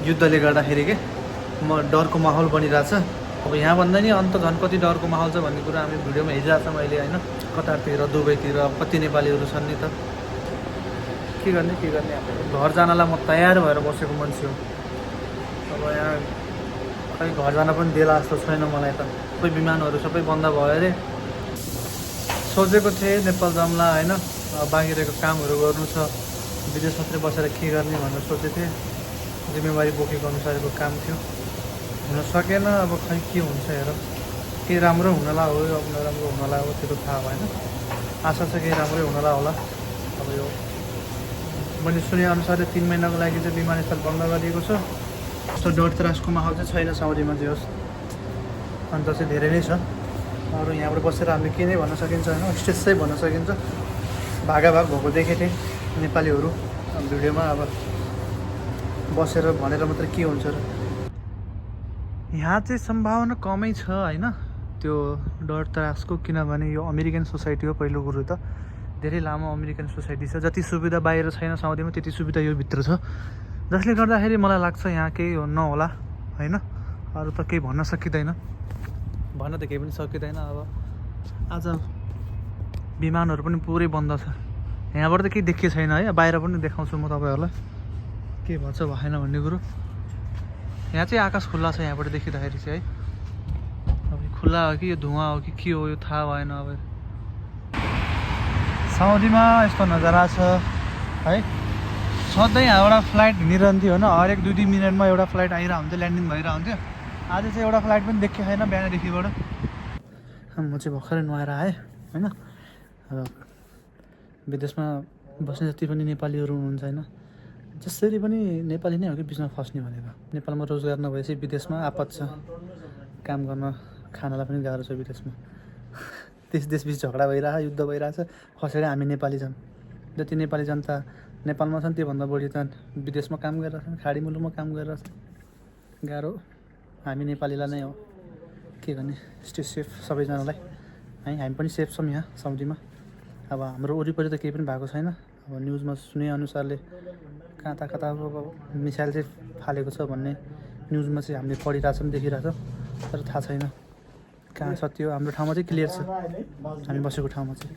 युद्धले गर्दाखेरि के डरको माहौल बनिरहेछ। अब यहाँभन्दा नि अन्त झन् कति डरको माहौल छ भन्ने कुरा हामी भिडियोमा हेरिरहेको छौँ अहिले होइन। कतारतिर दुबईतिर कति नेपालीहरू छन् नि त। के गर्ने अब घर जानलाई म तयार भएर बसेको मान्छे हो। अब यहाँ खै घर जान पनि देला जस्तो छैन मलाई त। सबै विमानहरू सबै बन्द भयो अरे। सोचेको थिएँ नेपाल जाउँला होइन, बाहिरको कामहरू गर्नु छ, विदेश मात्रै बसेर के गर्ने भनेर सोचेको थिएँ। जिम्मेवारी बोकेको अनुसारको काम थियो, हुन सकेन। अब खै के हुन्छ हेर, केही राम्रो हुनला हो अब नराम्रो हुनला हो त्यो त थाहा भएन। आशा छ केही राम्रै हुनला होला। अब यो मैले सुनेअनुसार 3 महिनाको लागि चाहिँ विमानस्थल बन्द गरिएको छ। यस्तो डर त्रासको माहौल चाहिँ छैन साउदीमा जे होस्। अन्त चाहिँ धेरै नै छ। अरू यहाँबाट बसेर हामीले के नै भन्न सकिन्छ होइन, स्टेज चाहिँ भन्न सकिन्छ। भागाभाग भएको देखेको थिएँ नेपालीहरू भिडियोमा। अब बसेर भनेर मात्रै के हुन्छ र। यहाँ चाहिँ सम्भावना कमै छ होइन त्यो डर त्रासको, किनभने यो अमेरिकन सोसाइटी हो पहिलो कुरो त। धेरै लामो अमेरिकन सोसाइटी छ। जति सुविधा बाहिर छैन साउदीमा त्यति सुविधा यो भित्र छ, जसले गर्दाखेरि मलाई लाग्छ यहाँ केही नहोला होइन। अरू त केही भन्न सकिँदैन, भन्न त केही पनि सकिँदैन। अब आज विमानहरू पनि पुरै बन्द छ। यहाँबाट त केही देखिएको छैन है, बाहिर पनि देखाउँछु म तपाईँहरूलाई के भन्छ भएन भन्ने कुरो। यहाँ चाहिँ आकाश खुल्ला छ यहाँबाट देखिँदाखेरि चाहिँ है। अब खुल्ला हो कि यो धुवा हो कि के हो यो थाहा भएन। अब साउदीमा यस्तो नजारा छ है। सधैँ यहाँबाट फ्लाइट हिँडिरहन्थ्यो होइन, हरेक 2-2 मिनटमा एउटा फ्लाइट आइरहेको हुन्थ्यो, ल्यान्डिङ भइरहेको हुन्थ्यो। आज चाहिँ एउटा फ्लाइट पनि देखेको छैन बिहानदेखिबाट। म चाहिँ भर्खरै नुहाएर आएँ होइन। अब विदेशमा बस्ने जति पनि नेपालीहरू हुनुहुन्छ होइन, जसरी पनि नेपाली नै हो कि बिचमा फस्ने भनेको। नेपालमा रोजगार नभएपछि विदेशमा आपत छ, काम गर्न खानलाई पनि गाह्रो छ विदेशमा। देशबिच झगडा भइरहेछ, युद्ध भइरहेछ, खसेर हामी नेपाली छन्। जति नेपाली जनता नेपालमा छन् त्योभन्दा बढी त विदेशमा काम गरेर छन्, खाडी मुलुकमा काम गरेर छन्। गाह्रो हामी नेपालीलाई नै हो। के गर्ने, स्टे सेफ सबैजनालाई है। हामी पनि सेफ छौँ यहाँ साउदीमा। अब हाम्रो वरिपरि त केही पनि भएको छैन। अब न्युजमा सुनेअनुसारले कता मिसाइल चाहिँ फालेको छ भन्ने न्युजमा चाहिँ हामीले पढिरहेछौँ, देखिरहेछौँ। तर थाहा छैन कहाँ सत्य हो। हाम्रो ठाउँमा चाहिँ क्लियर छ, हामी बसेको ठाउँमा चाहिँ।